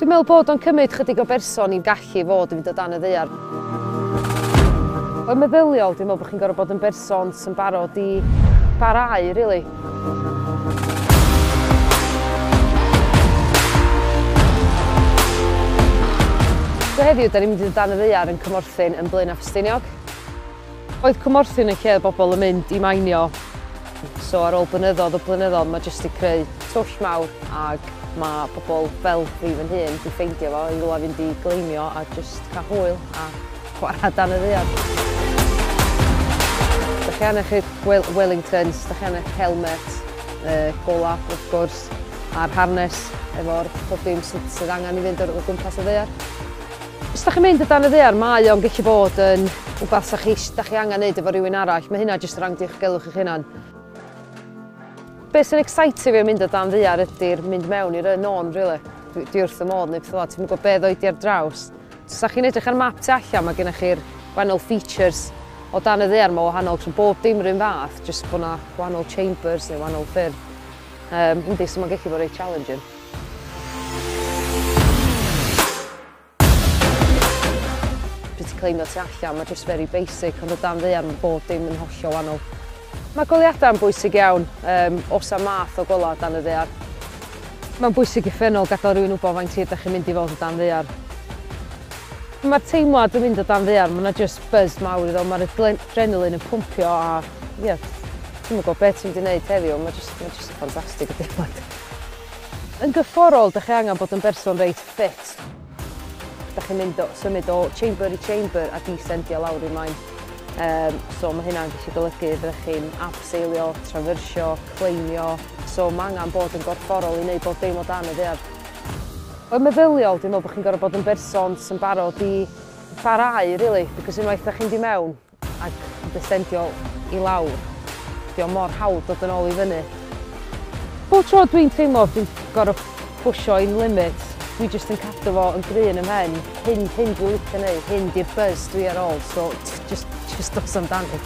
Dwi'n meddwl bod o'n cymryd chydig o berson i gallu fod yn mynd o dan y ddaear. Yn meddyliol, dwi'n meddwl bod chi'n gorfod bod yn berson sy'n barod i barhau, really. So heddiw, da ni'n mynd o dan y ddaear yn Cwmorthin yn Blaenau Ffestiniog. Oedd Cwmorthin yn lle bobl yn mynd i mainio. So ar ôl blynyddoedd o blynyddoedd, mae jyst i creu twll mawr ac mae bobl fel fi fy hun wedi ffeindio fo i rywle fynd i gleimio a jyst cael hwyl a chwarae dan y ddaear. Da chi angen eich Wellingtons, da chi angen eich helmet, gola wrth gwrs, a'r harness efo'r pob dim sydd angen i fynd o gwmpas y ddaear. Os da chi'n mynd o dan y ddaear, mae o'n gallu bod yn rhywbeth da chi angen neud efo rhywun arall. Mae hynna jyst rhan diogelwch eich hunan. Be sy'n excitio fi yn mynd o dan ddaear ydy'r mynd mewn i'r unknown, really. Dwi wrth y modd neu beth fel, ti'n gwybod be ddoi ar draws. Os da chi'n edrych ar map tu allan, mae gennych chi'r wahanol features o dan y ddaear, mae wahanol, so bob dim rhywun fath, jyst bod na wahanol chambers neu wahanol ffyrdd. Yndi, so mae'n gallu bod reit challenging. Pryd ti'n cleimio tu allan, mae just very basic, ond o dan ddaear mae bob dim yn hollol wahanol. Mae goleuadau'n bwysig iawn, oes 'na math o golau dan y ddaear. Mae'n bwysig uffernol gadael rhywun wybod faint hir ydych chi'n mynd i fod o dan ddaear. Mae'r teimlad yn mynd o dan ddaear, mae yna just buzz mawr iddo, mae'r adrenaline yn pwmpio a, ie, dwi'm yn gwybod beth ti'n mynd i wneud heddiw, mae just yn ffantastig y deimlad. Yn gorfforol, ydych chi angen bod yn berson reit ffit. Ydych chi'n mynd symud o chamber i chamber a descendio lawr i'r maen. So mae hynna'n gallu golygu fyddech chi'n abseilio, trafersio, cleimio. So mae angen bod yn gorfforol i wneud bob dim o dan y ddaear. Yn meddyliol, dwi'n meddwl bod chi'n gorfod bod yn berson sy'n barod i barhau, really, because unwaith da chi'n di mewn ac descendio i lawr, di o mor hawdd dod yn ôl i fyny. Bob tro dwi'n teimlo dwi'n gorfod pwsio i'n limit, dwi jyst yn cadw fo yn gry yn 'y mhen. Hyn dwi'n licio neud, hyn di'r buzz dwi ar ôl, so just dos amdani.